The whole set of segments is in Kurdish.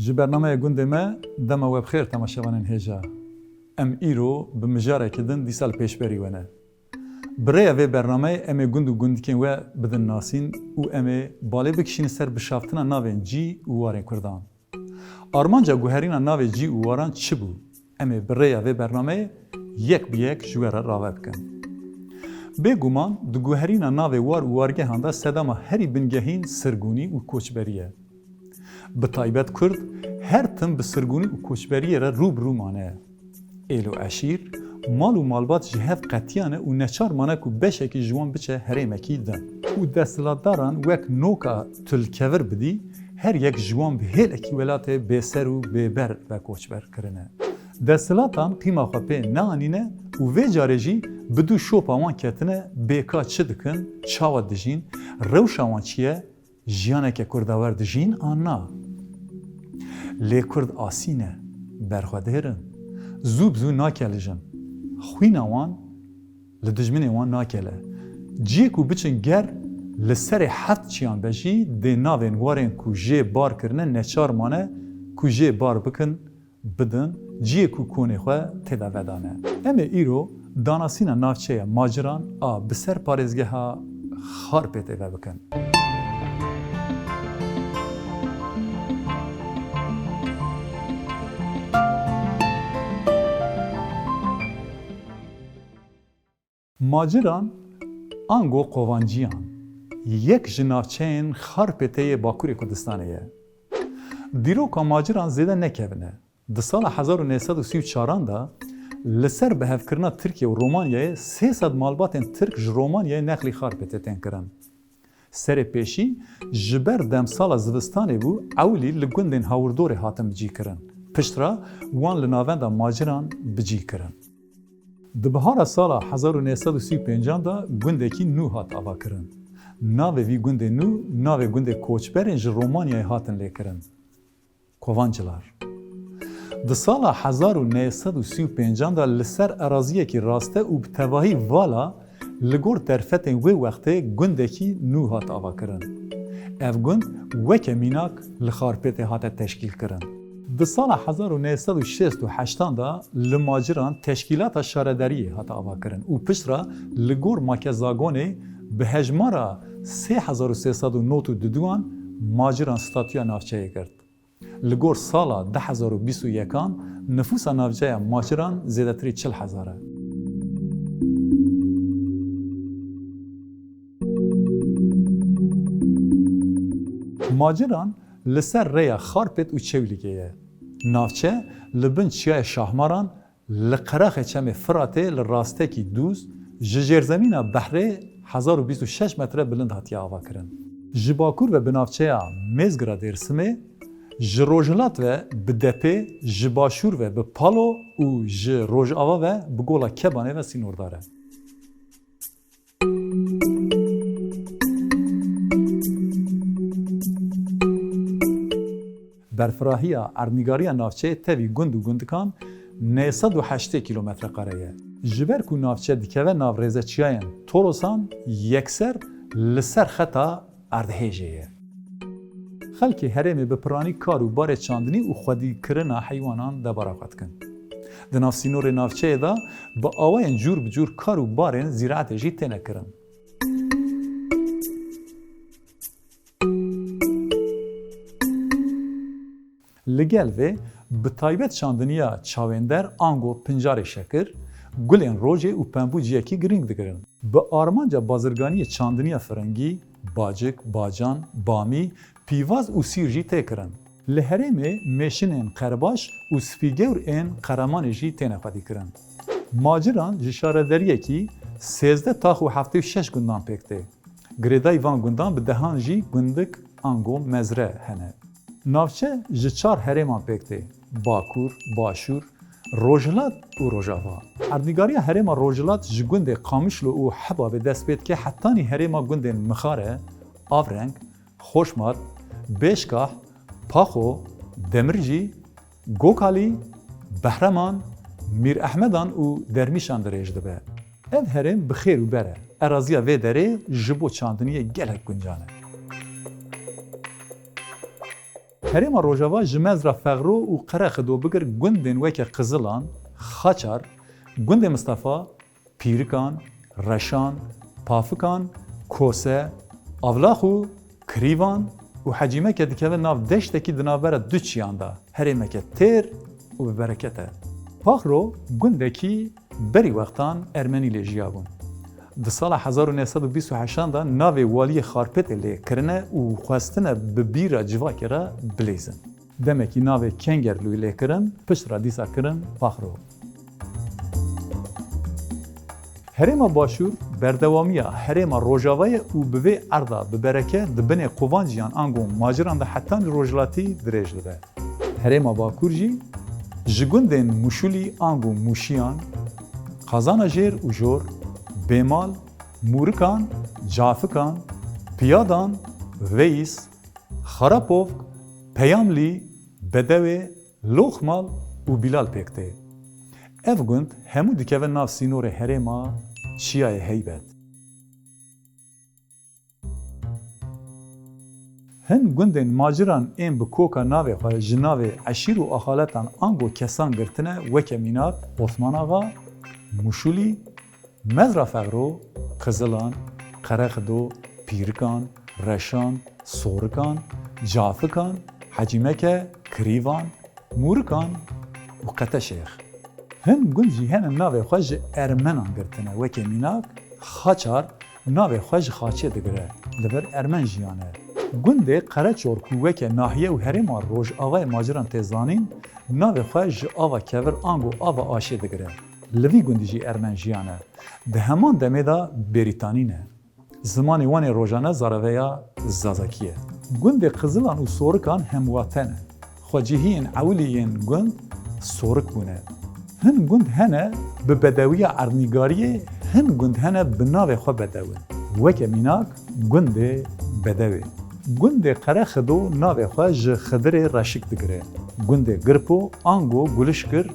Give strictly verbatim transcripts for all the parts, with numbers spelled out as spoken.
Ji bernameya gundê me dema we bi xêr temaşevanên hêja. Em îro bi mijarekî din dîsa li pêşberî we ne. Bi rêya vê bernameyê em ê gund û gundikên we bidin nasîn û em ê balê bikişînin ser bişaftina navên cî û warên Kurdan. Armanca guherîna navê cî û waran çi bû? Em ê bi rêya vê bernameyê yek bi yek ji we re rave bikin. Bêguman di guherîna navê war û wargehan de sedema herî bingehîn sirgûnî û koçberî ye. Bi taybet Kurd her tim bi sirgûnî û koçberiyê re rû bi rû mane. Êl û eşîr, mal û malbat ji hev qetiyane û neçar mane ku beşekî ji wan biçe herêmekî din. Û desthilatdaran wek noka tu li kevir bidî, her yek ji wan bi hêlekî welatê bêser û bêber ve koçber kirine. Desthilatan qîma xwe pê neanîne û vê carê jî bi dû şopa wan ketine bê ka çi dikin, çawa dijîn, rewşa wan çi ye, jiyaneke kurdawer dijîn an na? Lê kurd asî ne, berxwedêr in. Zû bi zû nakelijin. Xwîna wan li dijminê wan nakele. Ciyê ku biçin ger li serê heft çiyan be jî dê navên warên ku jê bar kirine neçar mane ku jê bar bikin, bidin ciyê ku konê xwe tê de vedane. Em ê îro danasîna navçeya Maciran a bi ser parêzgeha Xarpêtê ve bikin. Maciran ango Qovanciyan yek ji navçeyên Xarpêtê yê Bakurê Kurdistanê ye. Dîroka Maciran zêde nekevin e. Di sala hezar û neh sed û sî û çaran de li ser bihevkirina Tirkiye û Romanyayê sê sed malbatên Tirk ji Romanyayê neqlî Xarpêtê tên kirin. Serê pêşî ji ber demsala zivistanê bû, ewilî li gundên hawirdorê hatin bicî kirin. Piştre wan li navenda Maciran bicî kirin. Di bihara sala hezar û neh sed û sî û pêncan de gundekî nû hat avakirin. Navê vî gundê nû navê gundê koçberên ji Romanyayê hatin lêkirin. Kovancılar. Di sala hezar û neh sed û sî û pêncan de li ser eraziyekî raste û bi tevahî vala li gor derfetên wê wextê gundekî nû hat avakirin. Ev gund weke mînak li Xarpêtê hate teşkîlkirin. Di sala hezar û neh sed û şêst û heştan de li Maciran teşkîlata şaredariyê hate avakirin û piştre li gor makezagonê bi hejmara sê hezar û sê sed û nod û duduan Maciran statûya navçeyê girt. Li gor sala du hezar û bîst û yekan nifûsa navçeya Maciran zêdetirî çil hezar e. Maciran li ser rêya Xarpêt û Çewlîgê ye. Navçe li bin çiyayê Şahmaran, li qeraxê çemê Firatê li rastekî dûz, ji jêrzemîna behrê hezar û bîst û şeş metre bilind hatiye avakirin. Ji bakur ve bi navçeya Mêzgira Dêrsimê, ji rojhilat ve bi Depê, ji başûr ve bi Palo û ji rojava ve bi Gola Kebanê ve sînordar e. Berfirahiya erdnîgariya navçeyê tevî gund û gundikan neh sed û heştê kîlometre kare ye. Ji ber ku navçe dikeve nav rêzeçiyayên Torosan, yekser li ser xeta erdhêjê ye. Xelkê herêmê bi piranî kar û barê çandinî û xwedîkirina heywanan debara xwe dikin. Di nav sînorê navçeyê de bi awayên cûr bi cûr kar û barên zîraetê jî têne kirin. Li gel vê, bi taybet çandiniya çawênder ango pincarê şekir, gulên rojê û pembû ciyekî girîng digirin. Bi armanca bazirganiyê çandiniya firingî, bacik, bacan, bamî, pîvaz û sîr jî tê kirin. Li herêmê mêşinên qerbaş û spîgewr ên Qeremanê jî têne xwedîkirin. Maciran ji şaredariyekî sêzdeh tax û heftê û şeş gundan pêk tê. Girêdayî van gundan bi dehan jî gundik ango mezre hene. Navçe ji çar herêman pêk tê, Bakur, Başûr, Rojhilat û Rojava. Erdnîgariya herêma Rojhilat ji gundê Qamişlo û Hebabê dest pê dike hetanî herêma gundên Mixare, Avreng, Xoşmat, Bêşkah, Paxo, Demircî, Gokalî, Behreman, Mîr Ehmedan û Dermîşan dirêj dibe. Ev herêm bi xêr û ber e. Eraziya vê derê ji bo çandiniyê gelek guncan e. Herêma Rojava ji mezra Fexro û Qerexido bigir gundên weke Qizilan, Xaçar, Gundê Mistefa, Pîrikan, Reşan, Pafikan, Kose, Avlax û Kirîvan û Hecîmeke dikeve nav deştekî di navbera du çiyan de, herêmeke têr û bi bereket e. Paxro gundekî berî wextan Ermenî lê jiyabûn. Di sala hezar û neh sed û bîst û heştan de navê waliyê Xarpêtê lê kirine û xwestine bi bîra civakê re bilîzin. Demekî navê Kengerlûyê lê kirin, piştre dîsa kirin Paxro. Herêma Başûr berdewamiya Herêma Rojava ye û bi vê erda bi bereke di binê qovanciyan ango maciran de hetanî rojhilatî dirêj dibe. Herêma Bakur jî ji gundên Mûşûlî ango Mûşiyan, Qazanajêr û Jor, Bêmal, Mûrikan, Cafikan, Piyadan, Veyis, Xarapovk, Peyamlî, Bedewê, Loxmal û Bîlal pêk tê. Ev gund hemû dikeve nav sînorê herêma Çiyayê Heybet. Hin gundên maciran ên bi koka navê xwe ji navê eşîr û axaletan ango kesan girtine, weke mînak Osman Axa, Mûşûlî, Mezra Fexro, Qizilan, Qerexido, Pîrikan, Reşan, Sorikan, Cafikan, Hecîmeke, Kirîvan, Mûrikan û Qeteşêx. Hin gund jî hene navê xwe ji Ermenan girtine, weke mînak Xaçar navê xwe ji Xaçê digire, li vir Ermen jiyane. Gundê Qereçor ku weke nahiye û herêma Rojavayê maciran tê zanîn, navê xwe ji ava kevir ango ava aşê digire. Li vî gundî jî Ermen jiyane. Di heman demê de Bêrîtanî ne. Zimanê wan ê rojane zareveya Zazakî ye. Gundê Qizilan û Sorikan hemwate ne. Xwecihiyên ewilî yên gund Sorik bûne. Hin gund hene bi bedewiya erdnîgariyê, hin gund hene bi navê xwe bedewin. Weke mînak gundê Bedewê. Gundê Qerexido navê xwe ji Xidirê Reşik digire. Gundê Girpo ango Gulişgir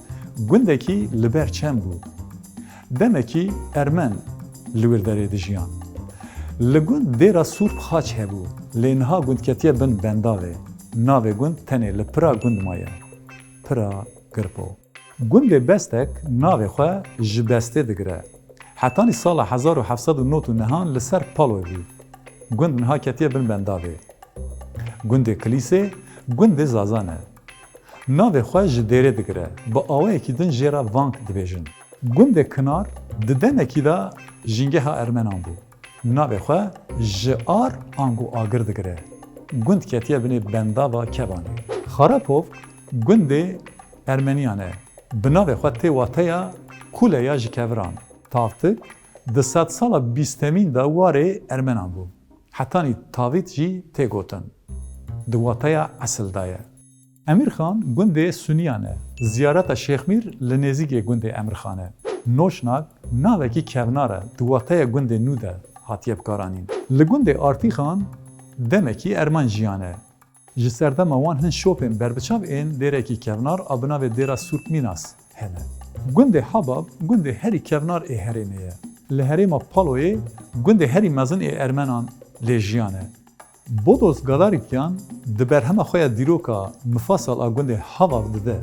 gundekî li ber çem bû. Demekî Ermen li wir derê dijiyan. Li gund dêra Sûrp xaç hebû, lê niha gund ketiye bin bendavê. Navê gund tenê li pira gund maye. Pira Girpo. Gundê Bestek navê xwe ji bestê digire. Hetanî sala hezar û heft sed û nod û nehan li ser paloyê bû. Gund niha ketiye bin bendavê. Gundê Kilîsê gundê Zazan e. Navê xwe ji dêrê digire. Bi awayekî din jê re Vank dibêjin. Gundê Kinar di demekî de jîngeha Ermenan bû. Navê xwe ji ar ango agir digire. Gund ketiye binê bendava Kevanê. Xarapovk gundê Ermeniyan e. Bi navê xwe tê wateya kule ya ji keviran. Tavtik di sedsala bîstemîn de warê Ermenan bû. Hetanî Tavît jî tê gotin. Di wateya esil de ye. Emîrxan gundê Suniyan e. Ziyareta Şêxmîr li nêzîkê gundê Emîrxan e. Noşnak navekî kevnar e, di wateya gundê nû de hatiye bikaranîn. Li gundê Artîxan demekî Erman jiyane. Ji serdema wan hin şopên berbiçav ên dêrekî kevnar a bi navê Dêra Sûrp Mînas hene. Gundê Habab gundê herî kevnar ê herêmê ye. Li herêma Paloyê gundê herî mezin ê Ermenan lê jiyan e. Bodos Gadarikyan di berhema xwe ya dîroka Mifasal a gundê Habab dide.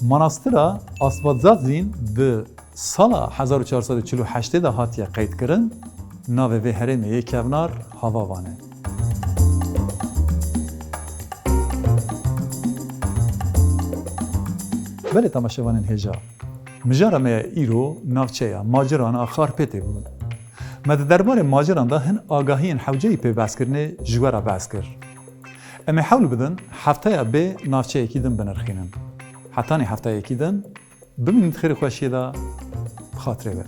Manastira Asfadzadzîn di sala hezar û çar sed û çil û heştê de hatiye qeydkirin, navê vê herêmê yê kevnar Havavan e. Belê temaşevanên hêja, mijara me ya îro navçeya maciran a Xarpêtê bû. Me di derbarê maciran de hin agahiyên hewceyî pê behskirinê ji we re behs kir. Em ê hewl bidin hefteya bê navçeyekî din binirxînin. Hetanî hefteyekî din, bimînin di xêr û xweşiyê de, bi xatirê we.